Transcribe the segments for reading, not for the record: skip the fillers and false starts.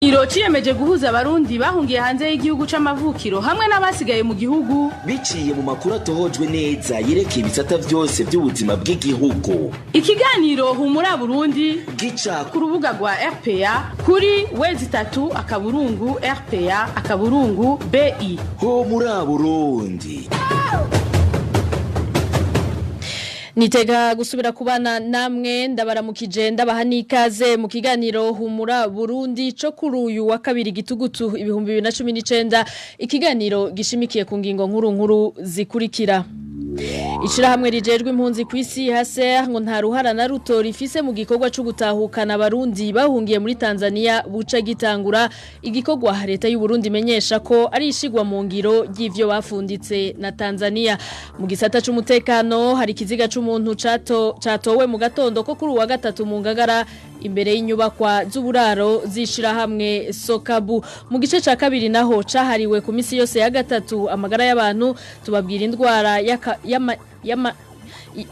Ikiganiro ciyemeje guhuza abarundi bahungiye hanze y'igihugu c'amavukiro hamwe n'abasigaye mu gihugu biciye mu makuru atohojwe neza yerekeye ibisata vyose vy'ubuzima bw'igihugu. Ikiganiro Humura Burundi gica ku rubuga rwa RPA kuri w3.rpa.bi. Humura Burundi. Nitega gusubira kubana namwe, ndabaramukije, ndabaha n'ikaze mu kiganiro Humura Burundi co kuri uyu wa kabiri, gitugutu 2019, ikiganiro gishimikiye ku ngingo nkuru nkuru zikurikira: Ishirahamwe rijejwe impunzi kw'isi, HCR, ngo nta ruhara na ruto rifise mu gikorwa cyo gutahukana abarundi bahungiye muri Tanzania buca gitangura, igikorwa leta y'u Burundi imenyesha ko ari ishigwa mu ngiro ry'ivyo bafunditse na Tanzania. Mu gisata c'umutekano, hari ikiziga c'umuntu cato catowe mu gatondo ko kuri uwa gatatu mu Ngagara, imbere y'inyubakwa z'uburaro zishirahamwe Sokabu. Mu gice ca kabiri naho, cahariwe ku misi yose ya gatatu amagara y'abantu, tubabwira indwara yama yama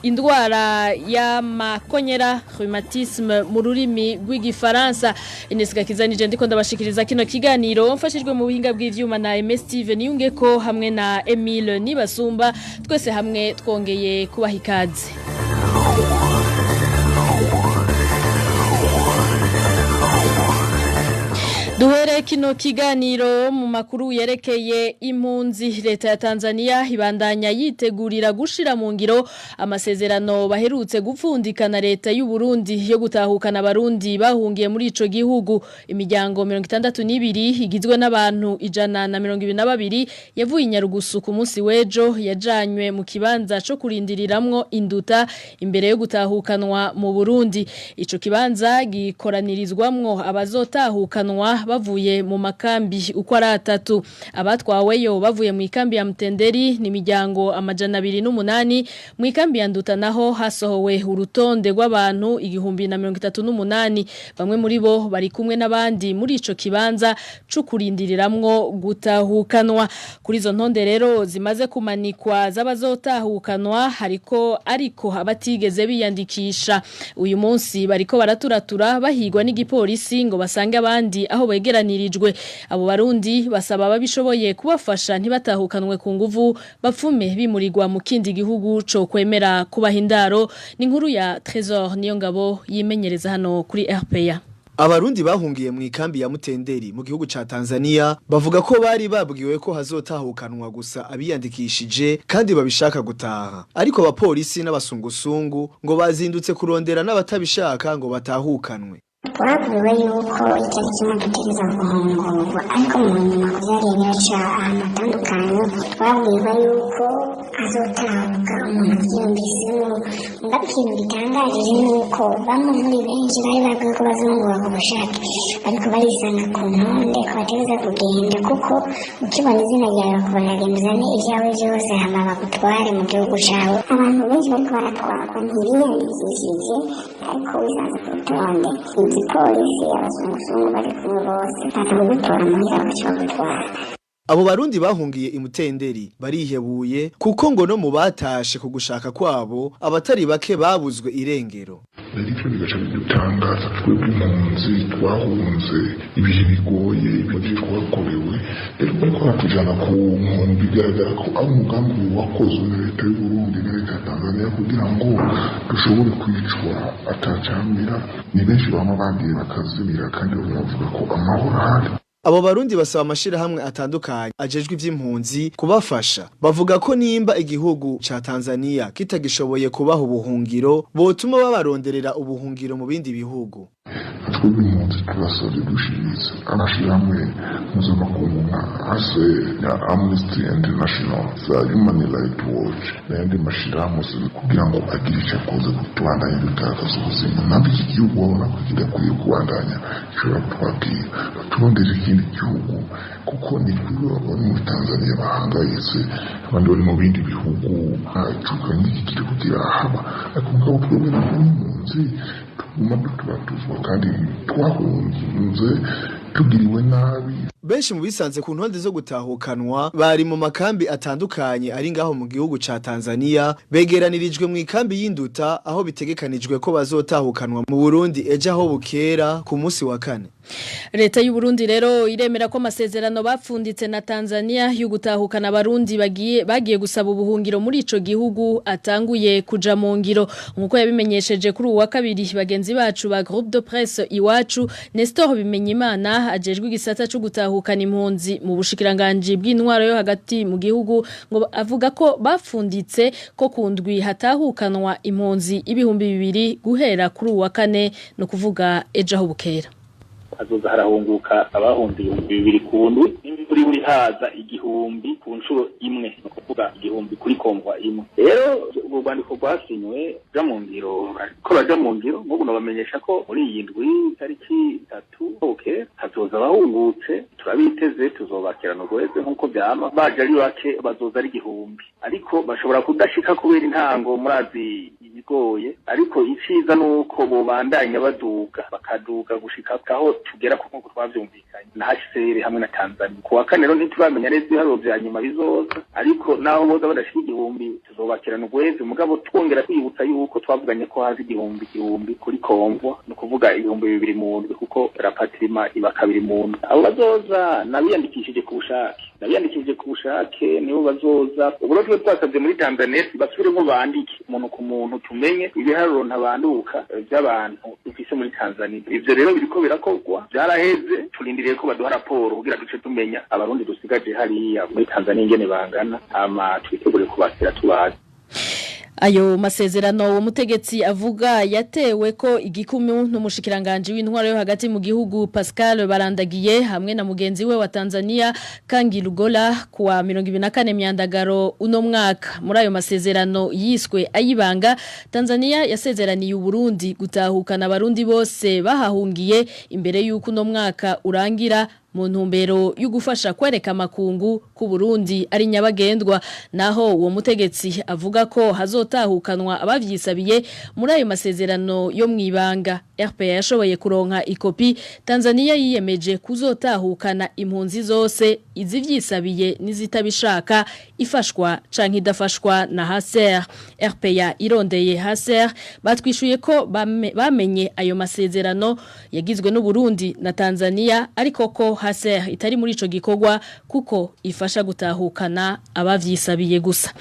indwara y'amakonyera, rhumatisme mu rurimi rw'igifaransa. Ines Gakizanije ndiko ndabashikiriza kino kiganiro, mfashijwe mu buhinga bw'ivyuma na MS Steve Niyungeko hamwe na Emile Nibasumba. Twese hamwe twongeye kubaha ikaze. Duhere kino kiganiro mu makuru yerekeye impunzi. Leta ya Tanzania ibandanya yitegurira gushira mu ngiro amasezerano baherutse gupfundika na leta y'u Burundi yo gutahukana abarundi bahungiye muri ico gihugu. Imiryango 62 igizwe n'abantu 122 yavuye Inyarugusu ku munsi w'ejo yajanywe mu kibanza co kurindiriramwo Induta imbere yo gutahukanwa mu Burundi. Ico kibanza gikoranirizwamwo abazotahukanwa bavuye mu makambi uko ari atatu. Abatwaweyo bavuye mu ikambi ya Mtenderi ni imiryango 208. Mu ikambi ya Nduta naho hasohowe urutonde rw'abantu 1038. Bamwe muri bo bari kumwe n'abandi muri ico kibanza co kurindiriramwo gutahukanwa. Kuri izo ntonde rero zimaze kumanikwa z'abazotahukanwa, hariko ariko abatigeze biyandikisha. Uyu munsi bariko baraturatura bahigwa n'igipolisi ngo basange abandi aho begeranirijwe. Abo barundi basaba babishoboye kubafasha ntibatahukanwe ku nguvu, bapfume bimurirwa mu kindi gihugu co kwemera kubaha indaro. Ni inkuru ya Trésor Niyongabo yimenyereza hano kuri RPA. Abarundi bahungiye mu ikambi ya Mutenderi mu gihugu ca Tanzania bavuga ko bari babwiwe ko hazotahukanwa gusa abiyandikishije kandi babishaka gutaha, ariko abapolisi n'abasungusungu ngo bazindutse kurondera n'abatabishaka ngo batahukanwe. Twabwiwe yuko itariki imwe dutegereza guhungurwa, ariko mu nyuma vyagiye biraca ahantu hatandukanye. Twabwirwa yuko hazotahuka umuntu avyiyumvisemwo. Mugabo ikintu gitangaje ni uko bamwe muri benshi bari babwiwe ko bazungurwa ku bushake ariko barisanga ku ntonde ko bategereza kugenda, kuko ukibona izina ryawe bakubona, genda uzane ivyawe vyose hama bagutware mu gihugu cawe. Abantu benshi bariko baratwarwa ntibiyandikishije, ariko wisanze ku rutonde, igipolisi, abazungusungu bari kumwe bose baza kugutora muhira, bagaca bagutwara. Abo barundi bahungiye imutenderi barihebuye, kuko ngo no mu batashe ku gushaka kwabo abatari bake babuzwe irengero. Rero ivyo bigaca bidutangaza twebwe impunzi twahunze ibihe bigoye, ibyo twakorewe. Rero bariko baratujana ku nkombe, bigaragara ko ari umugambi wakozwe na leta y'Uburundi na leta ya Tanzania kugira ngo dushobore kwicwa atacamira. Ni benshi bama bagiye bakazimira kandi bavuga ko amahoro ahari. Abo barundi basaba amashirahamwe atandukanye ajejwe ivy'impunzi kubafasha. Bavuga ko nimba igihugu ca Tanzania kitagishoboye kubaha ubuhungiro, botuma babaronderera ubuhungiro mu bindi bihugu. Twebwe impunzi turasabye dushimitse amashirahamwe mpuzamakungu nka ase na Amnesty International, za Human Rights Watch n'ayandi mashirahamwe, kugira ngo agire icyo akoze tubandanye dutakaza ubuzima. Ntabwo iki gihugu babona ko kidakwiye kubandanya gishobora kutwakira, baturondere ikindi gihugu, kuko ni twebwe bari muri Tanzania bahangayitse, abandi bari mu bindi bihugu nta cuka nk'iki kiriko kirahaba, ariko mugabo twebwe n'impunzi tuguma duturatuzwa kandi twahunze tugiriwe nabi. Benshi mu bisanze ku ntonde zo gutahukanwa bari mu makambi atandukanye ari ngaho mu gihugu ca Tanzania, begeranirijwe mu ikambi y'Induta, aho bitegekanijwe ko bazotahukanwa mu Burundi ejo aho bukera ku munsi wa kane. Leta y'u Burundi rero iremera ko amasezerano bapfunditse na Tanzania yo gutahukana abarundi bagiye gusaba ubuhungiro muri ico gihugu atanguye kuja mu ngiro, nkuko yabimenyesheje kuri uwa kabiri bagenzi bacu ba groupe de presse Iwacu. Nestor Bimenyimana ajejwe igisata cyo gutahukana impunzi mu bushikiranganje bw'intwaro yo hagati mu gihugu ngo avuga ko bapfunditse ko kundwi hatahukanwa impunzi 2000 guhera kuri uwa kane, no kuvuga ejo aho bukera. Hazoza harahunguka abahunze 2000 ku ndwi, n'imvura buri haza 1000 ku nshuro imwe, ni ukuvuga 1000 kuri convoi imwe. Rero urwo rwandiko rwasinywe ja mu ngiro, ko baja mu ngiro nk'ubu nabamenyesha ko muri iyi ndwi tariki 3 okay hazoza abahungutse, turabiteze, tuzobakirana urweze nk'uko vyama. Baje ari bake, bazoza ari 1000, ariko bashobora kudashika kubera intango murazi ibigoye, ariko iciza nuko bobandanya baduga, bakaduga gushika aho tugera ku nkuko twavyumvikanye na HCR hamwe na Tanzania. Ku wa kane rero ntituramenya neza ibiharuro vya nyuma bizoza, ariko naho boza badashika 1000 tuzobakirana urweze, mugabo twongera kwibutsa yuko twavuganye ko haza 1000 1000 kuri convoi, ni ukuvuga 2000 mu ndwi, kuko rapatriement iba kabiri mu ndwi. Abo bazoza nabiyandikishije ku bushake, nabiyandikishije ku bushake nibo bazoza. Ubu rero twe twasabye muri Tanzania basubiremo bandike umuntu ku muntu, tumenye ibiharuro ntabanduka by'abantu dufise muri Tanzania. Ivyo rero biriko birakorwa, byaraheze, turindiriye ko baduha raporo kugira duce tumenya abarundi dusigaje hariya muri Tanzania ingene bangana, hama twitegure kubakira tubazi. Ayo masezerano uwo mutegetsi avuga yatewe ko igikumu n'umushikiranganje w'intwaro yo hagati mu gihugu Pascal Barandagiye hamwe na mugenzi we wa Tanzania Kangi Lugola kuwa 24 Myandagaro uno mwaka. Muri ayo masezerano yiswe ayibanga, Tanzania yasezeraniye u Burundi gutahukana abarundi bose bahahungiye imbere y'uko uno mwaka urangira, mu ntumbero yo gufasha kwereka amakungu ku Burundi ari nyabagendwa. Naho uwo mutegetsi avuga ko hazotahukanwa abavyisabiye, muri ayo masezerano yo mwibanga RPA yashoboye kuronka ikopi, Tanzania yiyemeje kuzotahukana impunzi zose, izivyisabiye n'izitabishaka, ifashwa canke idafashwa na HCR. RPA irondeye HCR batwishuye ko bamenye ayo masezerano yagizwe n'u Burundi na Tanzania, ariko ko HCR itari muri ico gikorwa kuko ifasha gutahukana abavyisabiye gusa.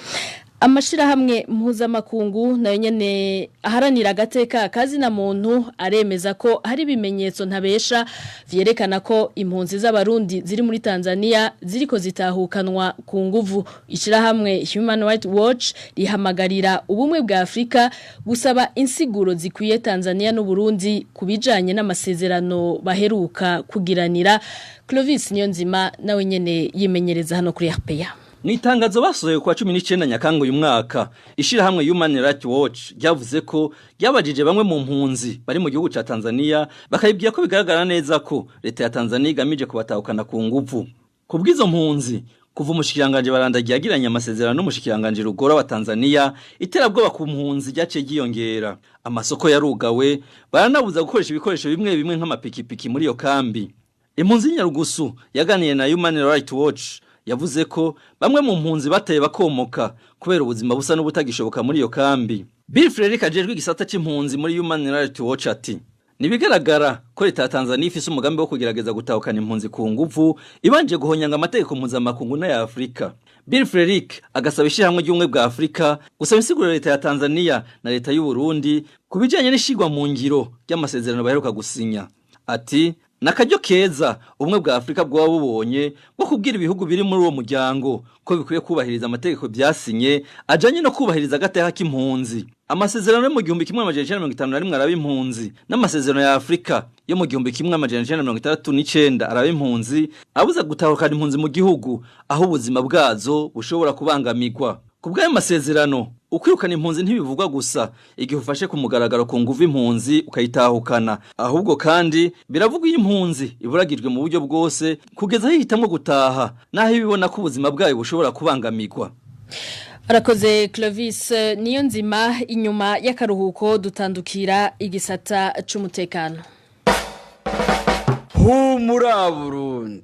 Amashirahamwe mpuzamakungu nayo nyene aharanira agateka kazi na muntu aremeza ko hari ibimenyetso ntabesha vyerekana ko impunzi z'abarundi ziri muri Tanzania ziriko zitahukanwa ku nguvu. Ishirahamwe Human Rights Watch rihamagarira ubumwe bwa Afrika gusaba insiguro zikwiye Tanzania n'u Burundi kubijanye n'amasezerano baheruka kugiranira. Clovis Niyonzima nawe nyene yimenyereza hano kuri RPA. Ni itangazo basohoye kuwa 19 Nyakanga uyu mwaka, ishirahamwe Human Rights Watch ryavuze ko ryabajije bamwe mu mpunzi bari mu gihugu ca Tanzania, bakayibwira ko bigaragara neza ko leta ya Tanzania igamije kubatahukana ku nguvu. Kubw'izo mpunzi, kuva umushikiranganje Barandagiye yagiranye amasezerano n'umushikiranganje Rugora wa Tanzania, iterabwoba ku mpunzi ryaciye ryiyongera. Amasoko yarugawe, baranabuza gukoresha ibikoresho bimwe bimwe nk'amapikipiki muri iyo kambi. Impunzi Nyarugusu yaganiye na Human Rights Watch yavuze ko bamwe mu mpunzi bateye bakomoka kubera ubuzima busa n'ubutagishoboka muri iyo kambi. Bill Frerick ajejwe igisata c'impunzi muri Human Rights Watch ati: "Nibigaragara ko leta ya Tanzania ifise umugambi wo kugerageza gutahukana impunzi ku nguvu ibanje guhonyanga amategeko mpuzamakungu n'aya Afrika." Bill Frerick agasaba ishirahamwe ry'ubumwe bwa Afrika gusaba insiguro leta ya Tanzania na leta y'u Burundi ku bijanye n'ishigwa mu ngiro ry'amasezerano baheruka gusinya. Ati: "Nakaryo keza ubumwe bwa Afrika bwoba bubonye bwo kubwira ibihugu biri muri uwo muryango ko bikwiye kubahiriza amategeko byasinye ajanye no kubahiriza agateka k'impunzi." Amasezerano yo mu 1951 araba impunzi n'amasezerano ya Afrika yo mu 1969 araba impunzi abuza gutahukana impunzi mu gihugu aho ubuzima bwazo bushobora kubangamirwa. Ku bw'ayo masezerano, ukwirukana impunzi ntibivugwa gusa igihe ufashe ku mugaragaro ku nguvu impunzi ukayitahukana, ahubwo kandi biravugwa iyo impunzi iburagijwe mu buryo bwose kugeza aho ihitamwo gutaha naho ibibona ko ubuzima bwayo bushobora kubangamirwa. Arakoze Clovis Niyonzima. Inyuma y'akaruhuko dutandukira igisata c'umutekano. Humura Burundi.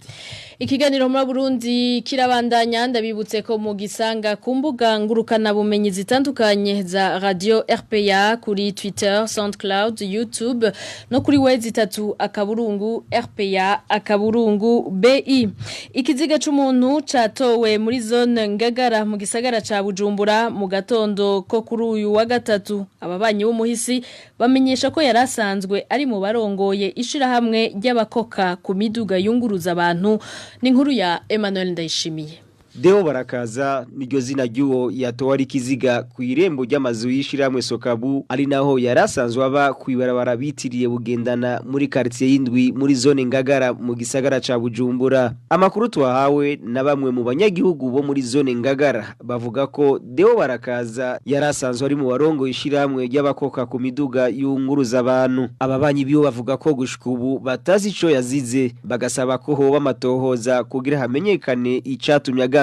Ikiganiro muri Burundi kirabandanya. Ndabibutse ko mu gisanga ku mbuga ngurukana bumenyi zitandukanye za Radio RPA, kuri Twitter, SoundCloud, YouTube no kuri w3.rpa.bi. Ikiziga c'umuntu catowe muri zone Ngagara mu gisagara ca Bujumbura mu gatondo ko kuri uyu wa gatatu. Ababanyi b'umuhisi bamenyesha ko yarasanzwe ari mu barongoye ishirahamwe ry'abakoka ku miduga yunguruza abantu. Ni inkuru ya Emmanuel Ndayishimiye. Deo Barakaza niryo zina ry'uwo yatowe ari kiziga ku irembo ry'amazu y'ishiramwe Sokabu, ari naho yarasanzwe aba kwibarabara bitiriye Bugendana muri quartier y'indwi muri zone Ngagara mu gisagara ca Bujumbura. Amakuru twahawe na bamwe mu banyagihugu bo muri zone Ngagara bavuga ko Deo Barakaza yarasanzwe ari mu barongo ishiramwe ry'abakoka ku miduga yunguruza abantu. Ababanyi biyo bavuga ko gushika ubu batazi ico yazize, bagasaba ko hoba amatohoza kugira hamenyekane icatumye agandagurwa.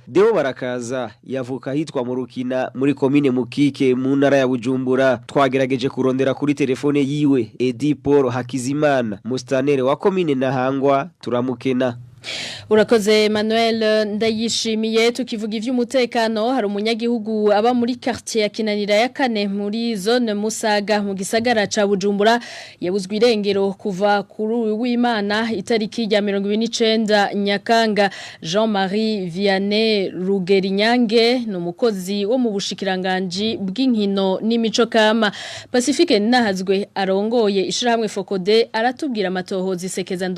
Deo Barakaza yavuka ahitwa mu Rukina muri komine Mukike mu ntara ya Bujumbura. Twagerageje kurondera kuri telefone yiwe Edi Paul Hakizimana, mustanere wa komine Ntahangwa, turamukena. Urakoze Emmanuel Ndayishimiye. Tukivuga ivy'umutekano, hari umunyagihugu aba muri quartier ya Kinanira ya kane muri zone Musaga mu gisagara ca Bujumbura yabuzwe irengero kuva kuri uyu w'Imana itariki ya 29 Nyakanga. Jean-Marie Vianney Rugerinyange ni umukozi wo mu bushikiranganji bw'inkino n'imico kama. Pacifique Nahazwe arongoye ishirahamwe Fokode aratubwira amatohoza isekeza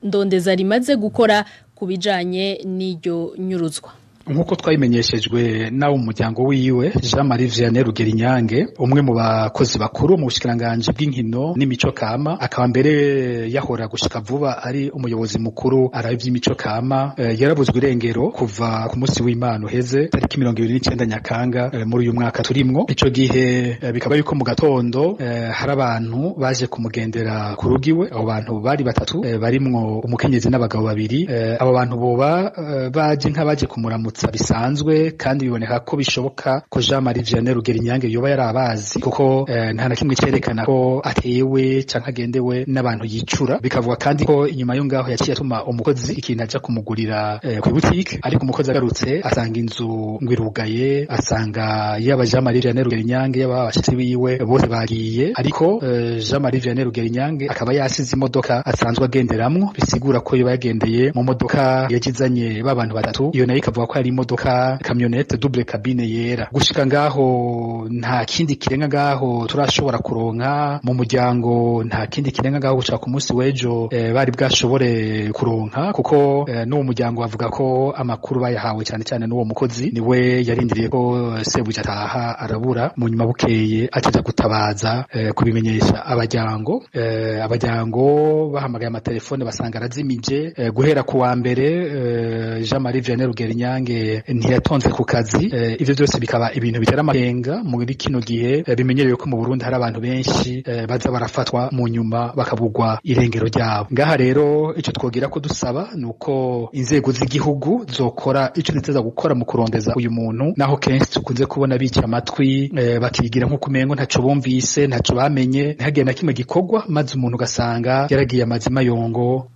ndondeza rimaze gukora ku bijanye n'iryo nyuruzwa. Nk'uko twabimenyeshejwe nawe umuryango wiwe, Jean Marie Vianney Rugerinyange, umwe mu bakozi bakuru mu bushikiranganji bw'inkino n'imico kama, akaba mbere yahora gushika vuba ari umuyobozi mukuru arabe ivy'imico kama, yarabuzwe irengero kuva ku munsi w'Imana uheze, tariki 29 Nyakanga muri uyu mwaka turimwo. Ico gihe bikaba yuko mu gatondo hari abantu baje kumugendera ku rugo iwe. Abo bantu bari batatu, barimwo umukenyezi n'abagabo babiri. Abo bantu boba baje nk'abaje kumuramutsa bisanzwe, kandi biboneka ko bishoboka ko Jean Marie Vianney Rugerinyange yoba yarabazi, kuko nta na kimwe cerekana ko atewe canke agendewe n'abantu yicura. Bikavuga kandi ko inyuma yo ngaho yaciye atuma umukozi ikintu aja kumugurira ku boutique, ariko umukozi agarutse asanga inzu ngo irugaye, asanga yaba Jean Marie Vianney Rugerinyange yaba abashitsi biwe bose bagiye, ariko Jean Marie Vianney Rugerinyange akaba yasize imodoka asanzwe agenderamwo, bisigura ko yoba yagendeye mu modoka yagizanye ba bantu batatu. Iyo nayo ikavuga ko yari imodoka camionnette double cabine yera. Gushika ngaho nta kindi kirenga ngaho turashobora kuronka mu muryango, nta kindi kirenga ngaho gushika ku munsi w'ejo bari bwashobore kuronka, kuko n'uwo muryango bavuga ko amakuru bayahawe cyane cyane n'uwo mukozi, niwe yarindiriye ko sebuja ataha arabura, mu nyuma bukeye acaja gutabaza kubimenyesha abajyango. Abajyango bahamagaye amatelefone basanga arazimije. Guhera ku wa mbere Jean Marie Vianney Rugerinyange ntiyatonze ku kazi. Ivyo byose bikaba ibintu bitera amakenga muri kino gihe bimenyerewe ko mu Burundi hari abantu benshi baza barafatwa mu nyuma bakabugwa irengero ryabo. Ngaha rero ico twogira ko dusaba nuko inzego z'igihugu zokora ico ziteza gukora mu kurondeza uyu muntu, naho kenshi tukunze kubona bica amatwi, bakigira nko kumengo ntaco bumvise, ntaco bamenye, ntihagire na kimwe gikorwa, maze umuntu ugasanga yaragiye amazima yongo.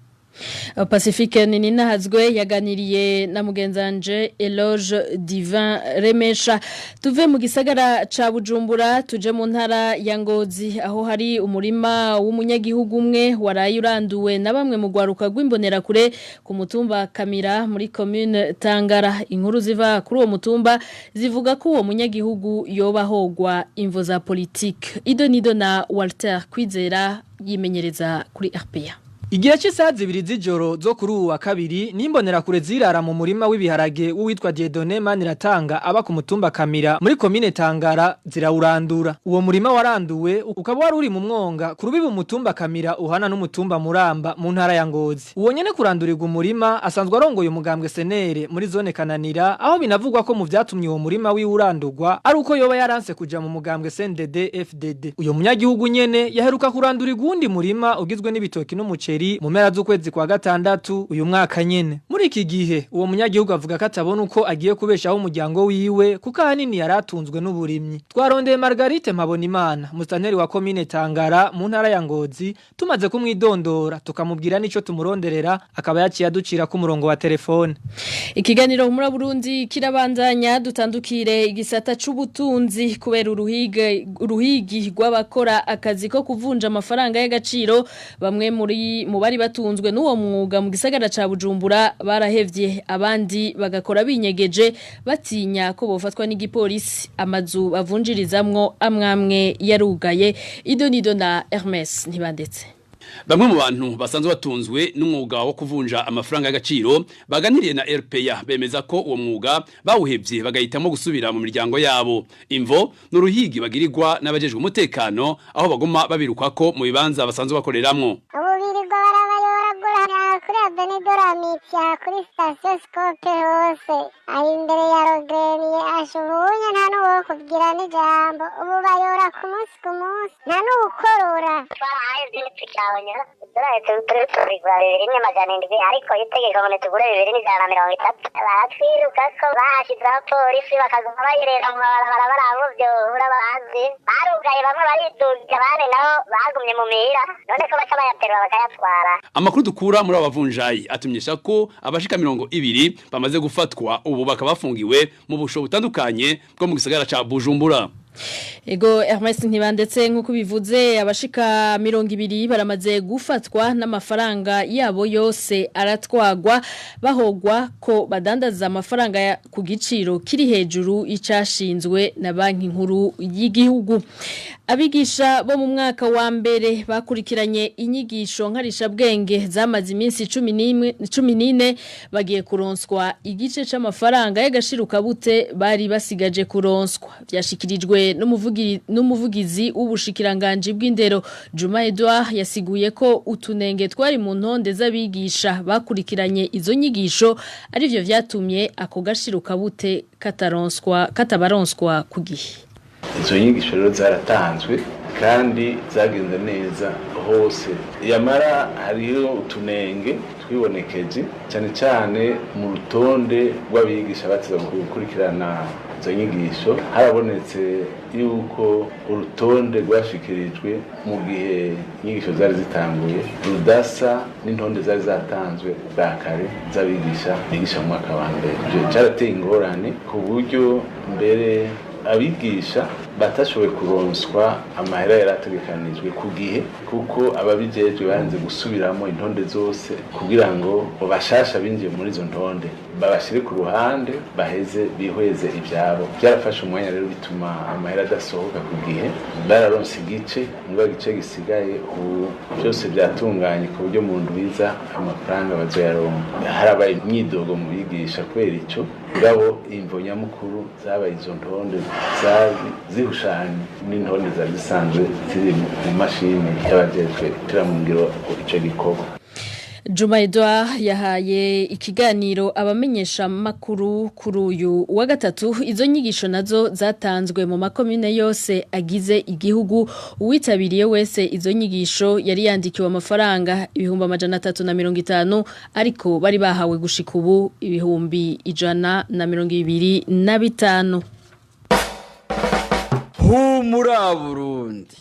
Pacifique Nininahazwe yaganiriye na mugenzanje Eloge Divin Remesha. Tuve mu gisagara ca Bujumbura tuje mu ntara ya Ngozi, aho hari umurima w'umunyagihugu umwe waraye uranduwe na bamwe mu gwaruka rw'imbonerakure ku mutumba Kamira muri commune Tangara. Inkuru ziva kuri uwo mutumba zivuga ko uwo munyagihugu yoba hogwa imvo za politique. Idonido na Walter Kwizera yimenyereza kuri RPA. Igihe cy'isaha 2 z'ijoro zo kuri uwa kabiri, nimbonerakure zirara mu murima w'ibiharage w'uwitwa Dieudonné Maniratanga aba ku mutumba Kamira muri komine Tangara zirawurandura. Uwo murima waranduwe ukaba wari uri mu mwonga ku rubibi umutumba Kamira uhana n'umutumba Muramba mu ntara ya Ngozi. Uwo nyene kurandurirwa umurima asanzwe arongoye umugambwe Senere muri zone Kananira, aho binavugwa ko mu vyatumye uwo murima wiwurandurwa ari uko yoba yaranse kuja mu mugambwe CNDD FDD. Uyo munyagihugu nyene yaheruka kurandurirwa uwundi murima ugizwe n'ibitoki n'umuceri umuceri mu mpera z'ukwezi kwa gatandatu uyu mwaka nyene. Muri iki gihe uwo munyagihugu avuga ko atabona uko agiye kubeshaho umuryango wiwe kuko ahanini yaratunzwe n'uburimyi. Twarondeye Margarite Mpabonimana, mustanteri wa komine Tangara mu ntara ya Ngozi, tumaze kumwidondora tukamubwira nico tumuronderera akaba yaciye aducira ku murongo wa telefone. Ikiganiro muri Burundi kirabandanya dutandukire igisata c'ubutunzi kubera uruhigi rw'abakora akazi ko kuvunja amafaranga y'agaciro bamwe muri mu bari batunzwe n'uwo mwuga mu gisagara ca Bujumbura barahevye abandi bagakora binyegeje batinya ko bofatwa n'igipolisi amazu bavunjirizamwo amwamwe yarugaye. Idonido na Hermes ntibandetse. Bamwe mu bantu basanzwe batunzwe n'umwuga wo kuvunja amafaranga y'agaciro baganiriye na RPA bemeza ko uwo mwuga bawuhevye bagahitamo gusubira mu miryango yabo. Imvo n'uruhigi bagirirwa n'abajejwe umutekano aho baguma babirukako mu bibanza basanzwe bakoreramwo. Ubu birirwa barabayoragura kuri Avenue kuri sitasiyo Sikope hose aho imbere ya Rogereniye ashubunya nta n'uwo kubwira n'ijambo ubu bayora ku munsi ku munsi nta n'uwukorora. Twarahevye ntitucyabonye idolari turi tubigura 2700 ariko itegeko ngo tugure 2130 baratwiruka ko bahashize abapolisi bakaguma bayirera mu mabarabara barabo vyohura bazi barugaye bamwe bariduga abandi nabo bagumye mu mihira none ko baca bayaterura bakayatwara. Amakuru dukura muri aba bavunjayi atumenyesha ko abashika 20 bamaze gufatwa ubu bakaba bafungiwe mu busho butandukanye bwo mu gisagara ca Bujumbura. Ego Hermes ntibandetse nkuko bivuze abashika 20 baramaze gufatwa n'amafaranga yabo yose aratwagwa bahogwa ko badandaza amafaranga ku giciro kiri hejuru icashinzwe na banki nkuru y'igihugu. Abigisha bo mu mwaka wa mbere bakurikiranye inyigisho nkarishabwenge zamaze iminsi 14 bagiye kuronswa igice c'amafaranga y'agashirukabute bari basigaje kuronswa byashikirijwe n'umuvugizi w'ubushikiranganje bw'indero Juma Edouard yasiguye ko utunenge twari mu ntonde z'abigisha bakurikiranye izo nyigisho arivyo vyatumye ako gashirukabute kataronswa katabaronswa ku gihe. Izo nyigisho rero zaratanzwe kandi zagenze neza hose, yamara hariho utunenge twibonekeje cyane cyane mu rutonde rw'abigisha bateza gukurikirana izo nyigisho. Harabonetse yuko urutonde rwashikirijwe mu gihe inyigisho zari zitanguye rudasa n'intonde zari zatanzwe bwa kare z'abigisha bigisha mu mwaka wa mbere. Ivyo cyarateye ingorane ku buryo mbere abigisha batashoboye kuronswa amahera yarategekanijwe ku gihe, kuko ababijejwe banze gusubiramo intonde zose kugira ngo bashasha binjiye muri izo ntonde babashire ku ruhande baheze bihweze ibyabo. Byarafashe umwanya rero bituma amahera adasohoka ku gihe, bararonse igice ngo igice gisigaye ubu byose byatunganye ku buryo mu ndwiza amafaranga bazoyaronka. Harabaye imyidogo mu bigisha kubera ico, ngabo imvo nyamukuru zabaye izo ntonde zari zihushanye n'intonde zari zisanzwe ziri mu mashini y'abajejwe gushyira mu ngiro ico gikorwa. Juma Edouard yahaye ikiganiro abamenyesha makuru kuri uyu wa gatatu. Izo nyigisho nazo zatanzwe mu makomune yose agize igihugu. Uwitabiriye wese izo nyigisho yari yandikiwe amafaranga 350 ariko bari bahawe gushika ubu 125. Humura Burundi.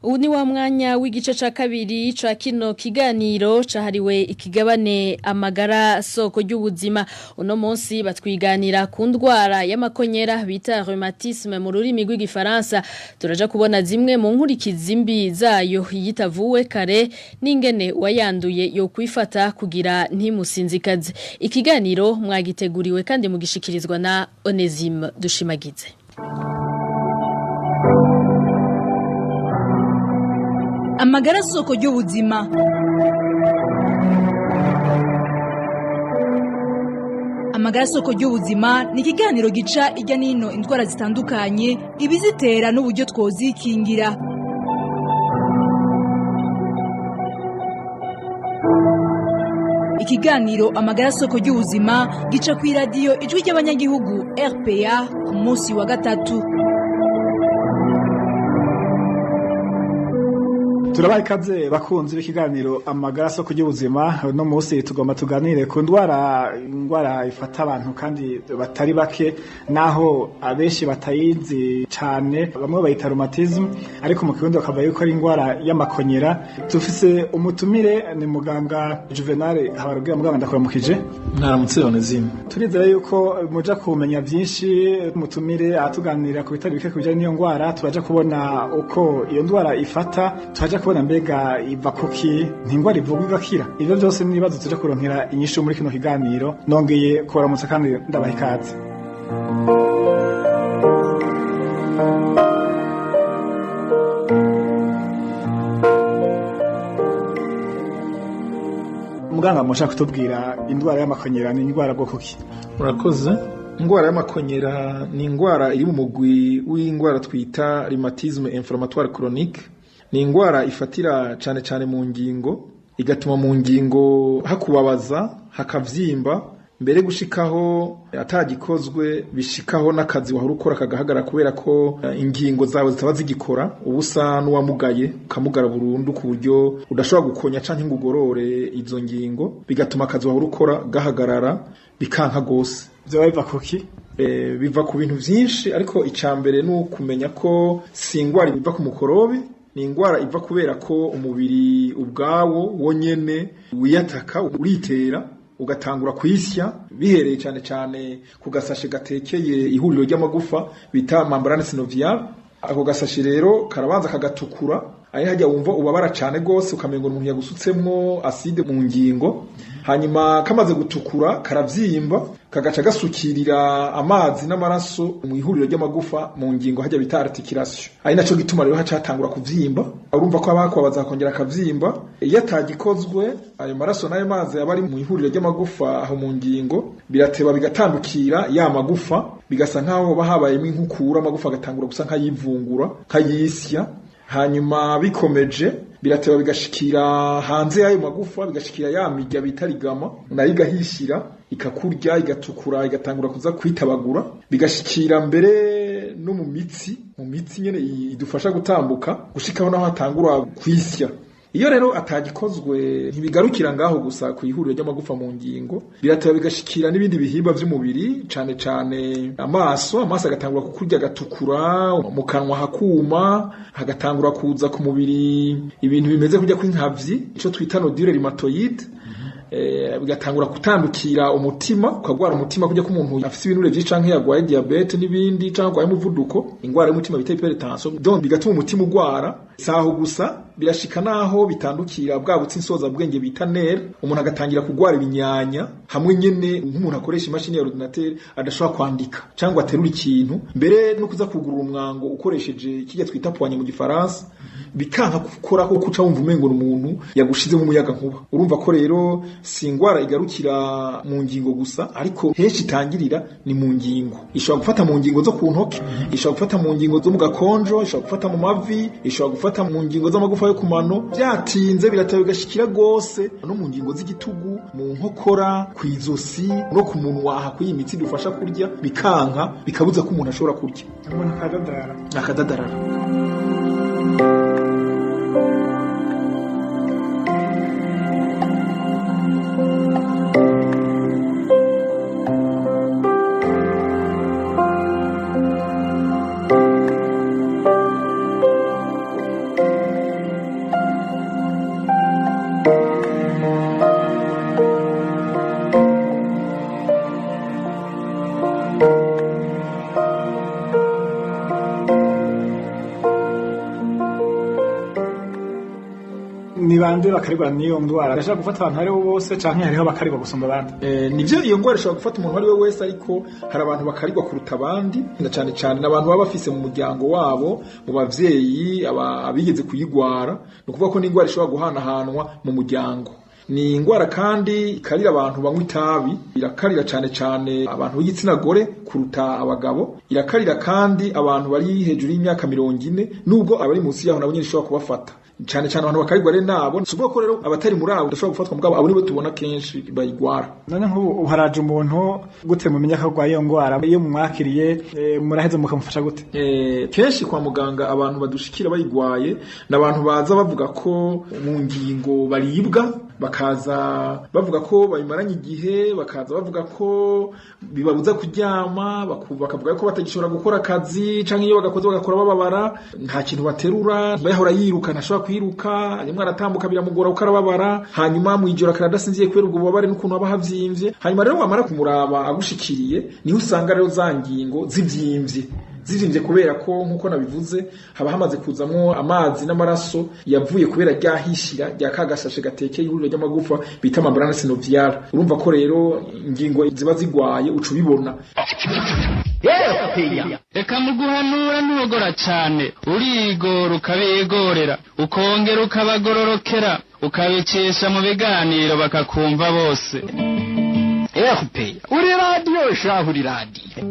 Ubu ni wa mwanya w'igice ca kabiri ca kino kiganiro cahariwe ikigabane amagara soko ry'ubuzima. Uno munsi batwiganira ku ndwara y'amakonyera bita rhumatisme mu rurimi rw'igifaransa. Turaja kubona zimwe mu nkurikizi mbi zayo yitavuwe kare n'ingene wayanduye yo kwifata kugira ntimusinzikaze. Ikiganiro mwagiteguriwe kandi mugishikirizwa na Onesime Dushimagize. Amagara soko ry'ubuzima. Amagara soko ry'ubuzima ni ikiganiro gica ijya n'ino indwara zitandukanye, ibizitera n'uburyo twozikingira. Ikiganiro amagara soko ry'ubuzima gica ku iradiyo ijwi ry'abanyagihugu RPA ku munsi wa gatatu. Turabaha ikaze bakunzi b'ikiganiro amagara soko ry'ubuzima. Uno munsi tugomba tuganire ku ndwara ifata abantu kandi batari bake, naho abenshi batayizi cane, bamwe bayita rhumatisme, ariko mu kirundi bakavuga yuko ari indwara y'amakonyera. Tufise umutumire, ni muganga Juvenal Habarugira. Muganga, ndakuramukije. Mwaramutse Onezime. Turizera yuko muja kumenya byinshi. Mutumire atuganira ku bitari bike ku bijanye n'iyo ndwara. Turaja kubona uko iyo ndwara ifata, turaja kubona mbega iva kuki, n'ingwara ivurwa igakira. Ivyo byose n'ibibazo tuja kuronkera inyishu muri kino kiganiro. Nongeye kubaramutsa kandi ndabaha ikaze. Muganga, mushaka kutubwira indwara y'amakonyera ni indwara bwoko ki? Murakoze. Ingwara y'amakonyera ni ingwara iri mu mugwi w'ingwara twita rhumatisme inflammatoire chronique. Ni ingwara ifatira cane cane mu ngingo, igatuma mu ngingo hakubabaza, hakavyimba, mbere gushikaho atagikozwe bishikaho n'akazi wahora ukora kagahagarara, kubera ko ingingo zawe zitaba zigikora, uba usa n'uwamugaye, ukamugara burundu ku buryo udashobora gukonya canke ngo ugorore izo ngingo, bigatuma akazi wahora ukora gahagarara, bikanka gose. Vyoba biva kuki? Biva ku bintu vyinshi, ariko ica mbere ni ukumenya ko si ingwara iva ku mukorobi, ni ingwara iva kubera ko umubiri ubwawo wonyene wiyataka, uritera, ugatangura kwisya, bihereye cyane cyane ku gasashe gatekeye ihuriro ry'amagufa bita membrane synoviale. Ako gasashe rero karabanza kagatukura, ari hajya wumva ubabara cyane gose, ukamengo umuntu yagusutsemwo acide mu ngingo. Hanyuma kamaze gutukura karavyimba, kagaca gasukirira amazi n'amaraso mu ihuriro ry'amagufa mu ngingo, hajya bita articulation. Ari naco gituma rero hacatangura kuvyimba. Urumva ko abakwabaza akongera akavyimba. Iyo atagikozwe, ayo maraso n'ayo mazi aba ari mu ihuriro ry'amagufa aho mu ngingo birateba bigatandukira ya magufa, bigasa nkaho bahabayemo inkukura, amagufa agatangura gusa nk'ayivungura, nk'ayisya. Hanyuma bikomeje birateba bigashikira hanze y'ayo magufa, bigashikira ya mirya bita ligama, nayo igahishira, ikakurya, igatukura, igatangura kuza kwitabagura, bigashikira mbere no mu mitsi, mu mitsi nyene idufasha gutambuka, gushikaho naho hatangura kwisya. Iyo rero atagikozwe, ntibigarukira ngaho gusa ku ihuriro ry'amagufa mu ngingo, birateba bigashikira n'ibindi bihimba vy'umubiri, cane cane amaso. Amaso agatangura kukurya, agatukura, mu kanwa hakuma, hagatangura kuza ku mubiri ibintu bimeze kurya kw'inkavyi, ico twita nodule rhumatoïde. Bigatangura gutandukira umutima, ukagwara umutima kujya k'umuntu afise ibinure vyinshi canke yagwaye diabete n'ibindi, canke agwaye umuvuduko, ingwara y'umutima bita hypertension, donc bigatuma umutima ugwara. Saho gusa, birashika naho bitandukira bwa butsi insoza bwenge bita nerf, umuntu agatangira kugwara ibinyanya, hamwe nyene nk'umuntu akoresha imashini ya ordinateur adashobora kwandika cyangwa aterura ikintu, mbere no kuza kugurura umwango ukoresheje kijya twita poignée mu gifaransa, bikanka gukora ko kuca wumva umengo umuntu yagushizemo umuyaga nkuba. Urumva ko rero si ingwara igarukira mu ngingo gusa, ariko henshi itangirira ni mu ngingo. Ishobora gufata mu ngingo zo ku ntoke, ishobora gufata mu ngingo zo mu gakonjo, ishobora gufata mu mavi, ishobora gufata mu ngingo z'amagufa yo ku mano. Byatinze birateba bigashikira gose no mu ngingo z'igitugu, mu nkokora, kw'izosi no ku munwa, aha kuri iyi mitsi dufasha kurya, bikanka, bikabuza ko umuntu ashobora kurya, Umuntu akadadarara. Akadadarara. Ni bande bakarigwa n'iyo ndwara? Irashobora gufata abantu aribo bose canke hariho bakarigwa gusumba abandi? Nivyo, iyo ngwara ishobora gufata umuntu ari we wese, ariko hari abantu bakarigwa kuruta abandi, na cane cane n'abantu baba bafise mu muryango wabo, mu bavyeyi, abigeze kuyigwara. Ni ukuvuga ko n'ingwara ishobora guhanahanwa mu muryango. Ni ingwara kandi ikarira abantu banywa itabi, irakarira cane cane abantu b'igitsina gore kuruta abagabo, irakarira kandi abantu bari hejuru y'imyaka 40, nubwo abari munsi yaho nabo nyene ishobora kubafata. Cane cane abantu bakarigwa rero nabo, si ukuvuga ko rero abatari muri abo badashobora gufatwa, mugabo abo nibo tubona kenshi bayigwara. None nk'ubu haraje umuntu gute mumenya ko arwaye iyo ngwara? Iyo mumwakiriye muraheza mukamufasha gute? Kenshi kwa muganga abantu badushikira bayigwaye ni abantu baza bavuga ko mu ngingo baribwa, bakaza bavuga ko babimaranye igihe, bakaza bavuga ko bibabuza kuryama, bakavuga ko batagishobora gukora akazi, canke iyo bagakoze bagakora bababara, nta kintu baterura, bayahora yiruka ntashobora kwiruka, rimwe aratambuka biramugora kuko arababara, hanyuma mw'ijoro akara adasinziye kubera ubwo bubabare n'ukuntu aba havyimvye. Hanyuma rero wamara kumuraba agushikiriye, niho usanga rero za ngingo zivyimbye kubera ko nkuko nabivuze haba hamaze kuzamwo amazi n'amaraso yavuye kubera ryahishira rya kagashashe gatekeye ihuriro ry'amagufa bita membrane synoviale. Urumva ko rero ingingo ziba zigwaye uca ubibona. Reka muguhanura ntugora cane, urigora ukabigorera, ukongera ukabagororokera, ukabikesha mu biganiro bakakumva bose. Uri radiyo shahu, uri radiyo.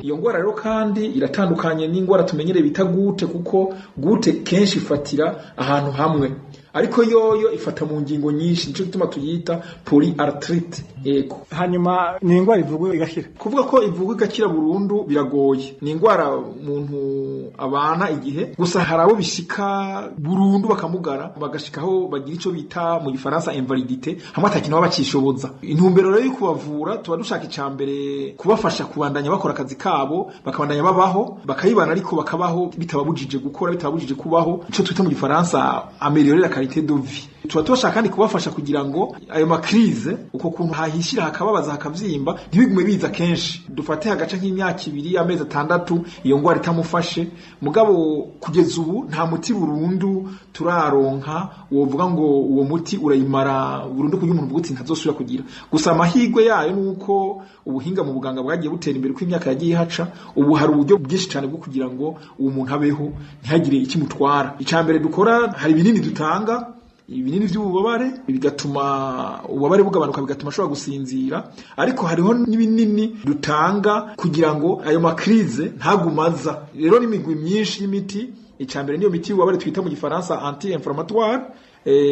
Iyo ngwara rero kandi iratandukanye n'ingwara tumenyereye bita gute, kuko gute kenshi ifatira ahantu hamwe, ariko yoyo ifata mu ngingo nyinshi, nico gituma tuyita polyarthrite. Yego. Hanyuma ni ingwara ivugwa igakira? Kuvuga ko ivugwa igakira burundu biragoye. Ni ingwara umuntu abana igihe, gusa hari abo bishika burundu bakamugara, bagashikaho bagira ico bita mu gifaransa invalidité, hamwe atakintu baba bacishoboza. Intumbero rero yo kubavura, tuba dushaka icambere kubafasha kubandanya bakora akazi kabo, bakabandanya babaho, bakayibana ariko bakabaho bitababujije gukora, bitababujije kubaho, ico twita mu gifaransa améliorer la qualité de vie. Tuba tubashaka kandi kubafasha kugira ngo ayo makrize, uko kuntu hahishira hakababaza hakavyimba, ntibigume biza kenshi. Dufate hagaca nk'imyaka 2, amezi 6 iyo ngwara itamufashe, mugabo kugeza ubu nta muti burundu turaronka wovuga ngo uwo muti urayimara burundu kugira umuntu uvuga uti ntazosubira kugira. Gusa amahirwe yayo nuko ubuhinga mu buganga bwagiye butera imbere uko imyaka yagiye ihaca, ubu hari uburyo bwinshi cyane bwo kugira ngo uwo muntu abeho ntihagire ikimutwara. Icambere dukora, hari ibinini dutanga, ibinini by'ububabare bigatuma ububabare bugabanuka, bigatuma ashobora gusinzira, ariko hariho n'ibinini dutanga kugira ngo ayo makrize ntagumaza. Rero n'imigwi myinshi y'imiti, icambere niyo miti y'ububabare twita mu gifaransa anti-inflammatoire,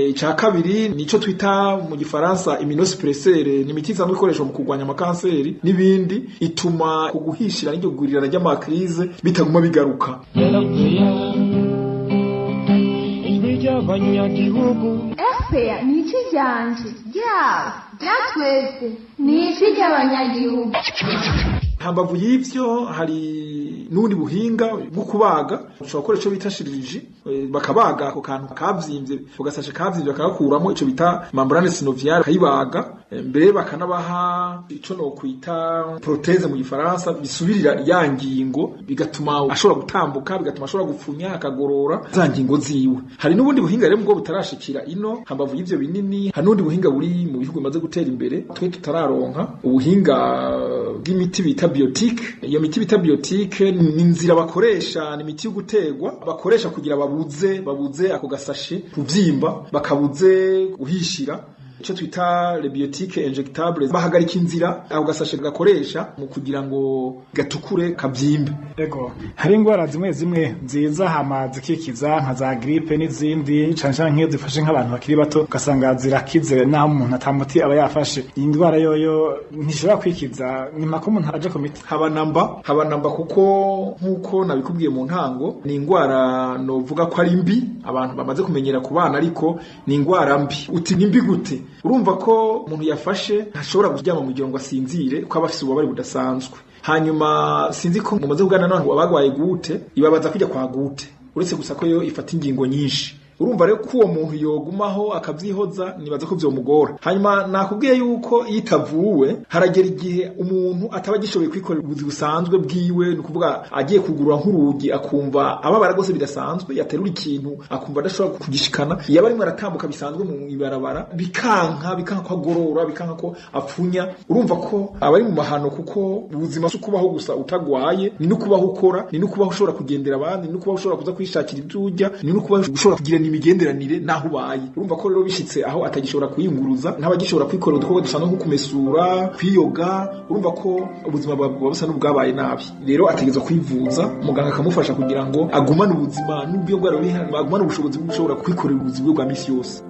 ica kabiri nico twita mu gifaransa immunosuppresseur, ni imiti isanzwe ikoreshwa mu kurwanya amakanseri n'ibindi, ituma kuguhishira n'iryo gurirana ry'amakrize bitaguma bigaruka. RPA ni ijwi ryanje, ryawe, rya twese, ni ijwi ry'abanyagihugu. Hambavu y'ivyo hari n'ubundi buhinga bwo kubaga, ushobora gukora ico bita chirurgie, bakabaga ako kantu kavyimbye, ugasashe kavyimbye bakagakuramo, ico bita membrane synoviale kayibaga, mbere bakanabaha ico no kwita prothèse mu gifaransa, bisubirira ya ngingo, bigatuma ashobora gutambuka, bigatuma ashobora gupfunya akagorora za ngingo ziwe. Hari n'ubundi buhinga rero bwo butarashikira ino, hambavu y'ivyo binini hari n'ubundi buhinga buri mu bihugu bimaze gutera imbere twe tutararonka, ubuhinga bw'imiti bita biotique. Iyo miti bita biotique ni inzira bakoresha, ni imiti yo gutegwa bakoresha kugira babuze ako gasashe kuvyimba, bakabuze guhishira, ico twita le biotique injectable. Bahagarika inzira ako gasashe gakoresha mu kugira ngo gatukure kavyimbe. Ego, hari ingwara zimwe zimwe nziza hama zikikiza nka za grippe n'izindi, cane cane nk'iyo zifashe nk'abantu bakiri bato ugasanga zirakize naho umuntu atamuti aba yafashe. Iyi ndwara yoyo ntishobora kwikiza, ni mpaka umuntu aje ku miti? Haba namba, kuko nkuko nabikubwiye mu ntango, ni ingwara novuga ko ari mbi abantu bamaze kumenyera ku bana, ariko ni ingwara mbi. Uti ni mbi gute? Urumva ko umuntu yafashe ntashobora kuryama mu gihe ngo asinzire, kuko aba afise ububabare budasanzwe. Hanyuma sinzi ko mumaze kuganira n'abantu abagwaye gute, ibabaza kujya kwa gute, uretse gusa ko yo ifata ingingo nyinshi. Urumva rero ko uwo muntu yogumaho akavyihoza, nibaza ko vyomugora. Hanyuma nakubwiye yuko iyo itavuwe haragera igihe umuntu ataba agishoboye kwikorera ubuzi busanzwe bwiwe, ni ukuvuga agiye kugurura nk'urugi akumva ababara rwose bidasanzwe, yaterura ikintu akumva adashobora kugishikana, yaba arimwo aratambuka bisanzwe mu ibarabara bikanka ko agorora, bikanka ko apfunya. Urumva ko aba ari mu mahano, kuko ubuzima si ukubaho gusa utagwaye, ni no kubaho ukora, ni no kubaho ushobora kugendera abandi, ni no kubaho ushobora kuza kwishakira ibyo urya, ni no kubaho ushobora kugira ni imigenderanire naho ubaye. Urumva ko rero bishitse aho atagishobora kwiyunguruza, ntabagishobora kwikorera udukorwa dusanzwe nko kumesura, kwiyoga, urumva ko ubuzima bwa busa n'ubwabaye nabi. Rero ategerezwa kwivuza, muganga akamufasha kugira ngo agumane ubuzima n'ubwo bwari bihari, agumane ubushobozi bwo gushobora kwikorera ubuzima bwa misi yose.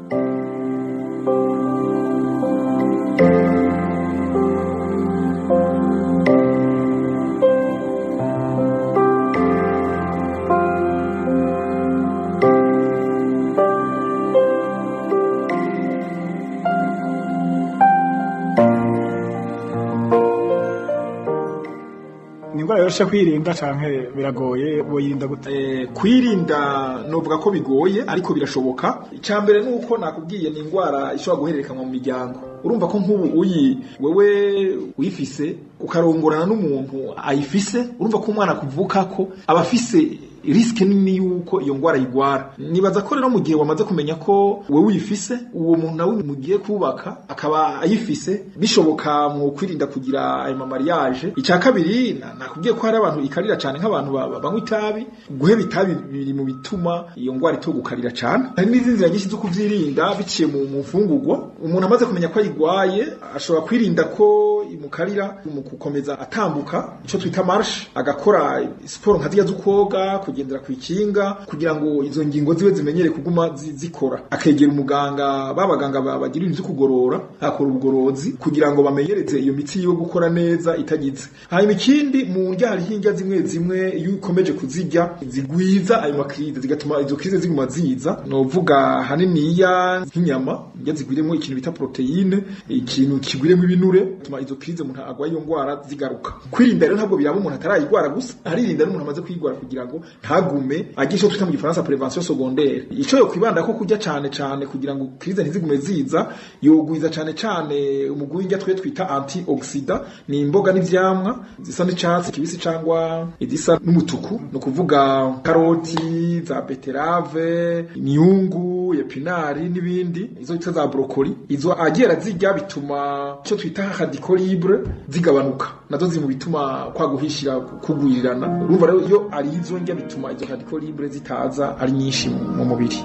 Ni ingwara yoroshe kwirinda canke biragoye? Boyirinda gute? Kwirinda novuga ko bigoye, ariko birashoboka. Icambere nuko nakubwiye, ni ingwara ishobora guhererekanwa mu miryango. Urumva ko nk'ubu uyi wewe uyifise ukarongorana n'umuntu ayifise, urumva ko umwana kuvuka ko aba afise risque nini yuko iyo ngwara yigwara. Nibaza ko rero mu gihe wamaze kumenya ko wewe uyifise, uwo muntu nawe mugiye kubaka akaba ayifise, bishoboka mu kwirinda kugira ayo mariage. Icya kabiri, nakubwiye ko hari abantu ikarira cyane, nk'abantu banywa itabi. Guheba itabi biri mu bituma iyo ngwara itogukarira cyane. Hari n'izindi nzira nyinshi zo kuvyirinda biciye mu mfungurwa. Umuntu amaze kumenya ko ayigwaye ashobora kwirinda ko imukarira mu gukomeza atambuka, ico twita marche, agakora siporo nka zirya z'ukwoga, kugendera kw'ikinga, kugira ngo izo ngingo ziwe zimenyere kuguma zikora. Akegera umuganga, babaganga bagira ibintu vyo kugorora, akora ubugorozi kugira ngo bamenyereze iyo mitsi yiwe gukora neza itagize. Hanyuma ikindi, mu ndya hariho indya zimwe zimwe iyo ukomeje kuzirya zigwiza ayo makrize, zigatuma izo krize ziguma ziza. Novuga haniniya nk'inyama, indya zigwiremo ikintu bita proteine, ikintu kigwiremo ibinure, bituma izo krize umuntu agwaye iyo ngwara zigaruka. Kwirinda rero ntabwo biraba umuntu atarayigwara gusa, aririnda n'umuntu amaze kuyigwara kugira ngo ntagume agisha, ico twita mu gifaransa prévention secondaire. Ico yo kwibanda ko kurya cane cane kugira ngo krize ntizigume ziza, yogwiza cane cane umugwi w'indya twe twita antioxydant, ni imboga n'ivyamwa zisa n'icatsi kibisi cangwa izisa n'umutuku, ni ukuvuga karoti, za betterave, imyungu, épinards n'ibindi, izo bita za brocoli. Izo agiye arazirya bituma ico twita radicaux libres zigabanuka, nazo ziri mu bituma kwa guhishira kugwirirana. Urumva rero iyo ari izo ndya bituma izo radicaux libres zitaza ari nyinshi mu mubiri.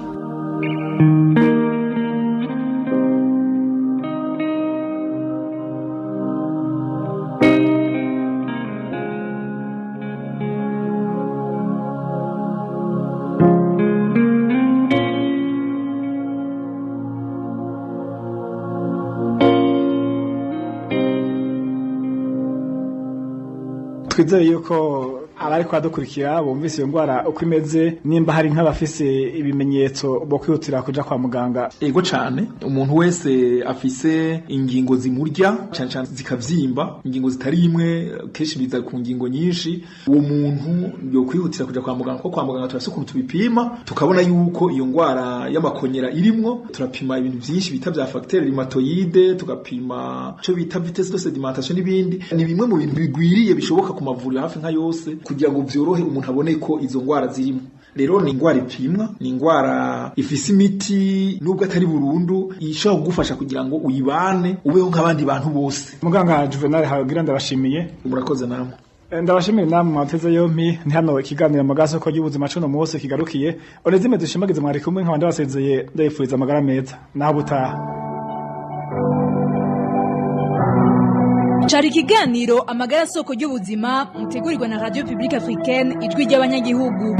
Twizere yuko abari kwadukurikira bumvise iyo ngwara uko imeze, nimba hari nk'abafise ibimenyetso bo kwihutira kuja kwa muganga. Ego cane, umuntu wese afise ingingo zimurya cane cane zikavyimba, ingingo zitari imwe, kenshi biza ku ngingo nyinshi, uwo muntu yo kwihutira kuja kwa muganga, kuko kwa muganga turafise ukuntu tubipima tukabona yuko iyo ngwara y'amakonyera irimwo. Turapima ibintu vyinshi bita vya facteur rhumatoïde, tugapima ico bita vitesse de sédimentation n'ibindi. Ni bimwe mu bintu bigwiriye bishoboka ku mavuriro hafi nka yose kugira ngo vyorohe umuntu abone ko izo ngwara zirimo. Rero ni ingwara ipimwa, ni ingwara ifise imiti, nubwo atari burundu, ishobora kugufasha kugira ngo uyibane, ubeho nk'abandi bantu bose. Muganga Juvenal Hagira, ndabashimiye. Murakoze namwe. Ndabashimiye namwe mwateze yompi. Ni hano ikiganiro amagara soko y'ubuzima cuno munsi kigarukiye. Onezime dushimagize mwari kumwe, nkabandi basezeye, ndabifuriza amagara meza naho butaha. Cari ikiganiro amagara soko y'ubuzima mutegurirwa na Radio Publique Africaine, ijwi ry'abanyagihugu.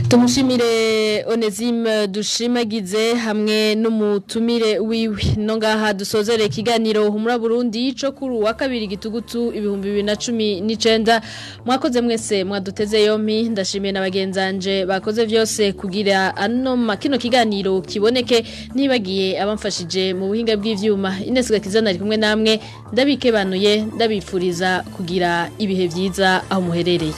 Tumushimire Onezime Dushimagize hamwe n'umutumire wiwe. No ngaha dusozere ikiganiro Humura Burundi co kuri wa kabiri gitugutu 2019. Mwakoze mwese mwaduteze yompi. Ndashimiye na bagenzanje bakoze vyose kugira ano makino kiganiro kiboneke, nibagiye abamfashije mu buhinga bw'ivyuma. Ines Gakizana ari kumwe namwe, ndabikebanuye, ndabifuriza kugira ibihe vyiza aho muherereye.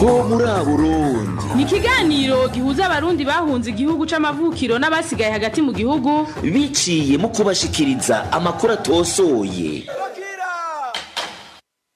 Ho muri Burundi ni ikiganiro gihuza abarundi bahunze igihugu c'amavukiro n'abasigaye hagati mu gihugu biciye mu kubashikiriza amakuru atosoye.